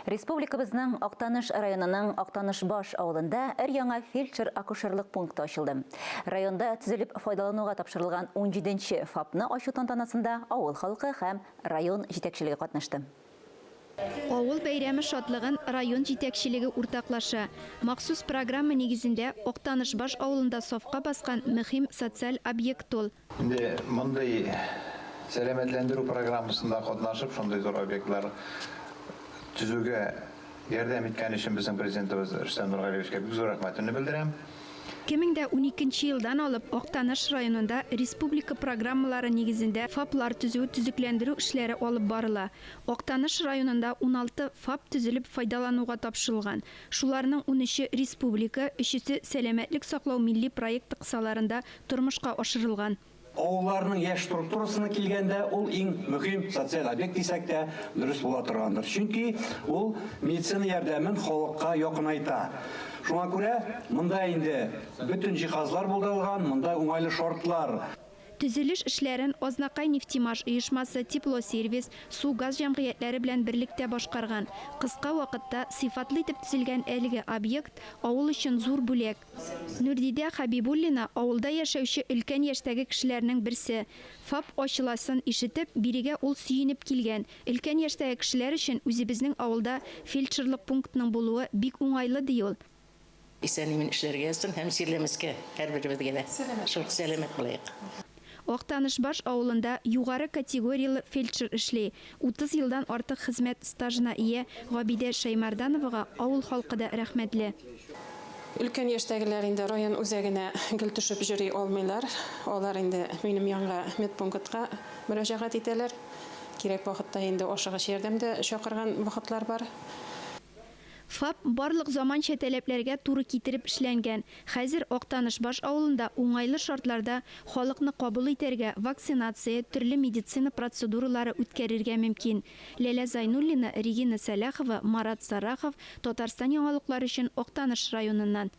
Республикабызның Актаныш районының Актанышбаш авылында өр-яңа фельдшер-акушерлык пункты ачылды. Районда төзелеп файдалануга тапшырылган унҗиденче ФАПны ачу тантанасында авыл халкы һәм район җитәкчелеге катнашты. Авыл бәйрәме шатлыгын район җитәкчелеге уртаклаша. Махсус программа нигезендә Актанышбаш авылында сафка баскан мөһим социаль объект ул. Инде мондый сәламәтләндерү программасында катнашып, шундый зур объектлар төзүгә ярдәм иткән өчен безнең Президентыбыз Рөстәм Нургалиевичка бик зур рәхмәтемне белдерәм. 2012 елдан алып Актаныш районында республика программалары нигезендә ФАПлар төзү, төзекләндерү эшләре алып барыла. Актаныш районында 16 ФАП төзелеп файдалануга тапшырылган. Шуларның унөче республика, өчесе Сәламәтлек саклау милли проекты кысаларында тормышка ашырылган. Авылларның яшь структурасына килгәндә, ул иң мөһим социаль объект дисәк тә, дөрес була торгандыр. Чөнки ул медицина ярдәмен халыкка якынайта. Шуңа күрә монда инде бөтен җиһазлар булдырылган, монда уңайлы шартлар. Төзелеш эшләрен Азнакай-Нефтемаш оешмасы, Теплосервис, Су-газ җәмгыятьләре белән берлектә башкарган. Кыска вакытта, сыйфатлы итеп төзелгән әлеге объект, авыл өчен зур бүләк. Нурдидә Хәбибуллина авылда яшәүче өлкән яшьтәге кешеләрнең берсе. ФАП ачыласын ишетеп, бирегә ул сөенеп килгән. Өлкән яшьтәге кешеләр өчен үзебезнең авылда фельдшерлык пунктының булуы бик уңайлы, ди ул. Исән-имин эшләргә язсын һәм чирләмәскә һәрберебезгә дә. Шул сәламәт булыйк. Актанышбаш авылында югары категорияле фельдшер эшли. 30 елдан артык хезмәт стажына ия Габидә Шәймәрдановага авыл халкы да рәхмәтле. Өлкән яшьтәгеләр инде район үзәгенә гел төшеп йөри алмыйлар. Алар инде минем янга медпунктка мөрәҗәгать итәләр. Кирәк вакытта инде ашыгыч ярдәм дә чакырган вакытлар бар. ФАП барлык заманча таләпләргә туры китереп эшләнгән. Хәзер Актанышбаш авылында уңайлы шартларда халыкны кабул итәргә, вакцинация, төрле медицина процедуралары үткәрергә мөмкин. Ләлә Зайнуллина, Регина Сәлахова, Марат Сарахов, Татарстан яңалыклары өчен Актаныш районыннан.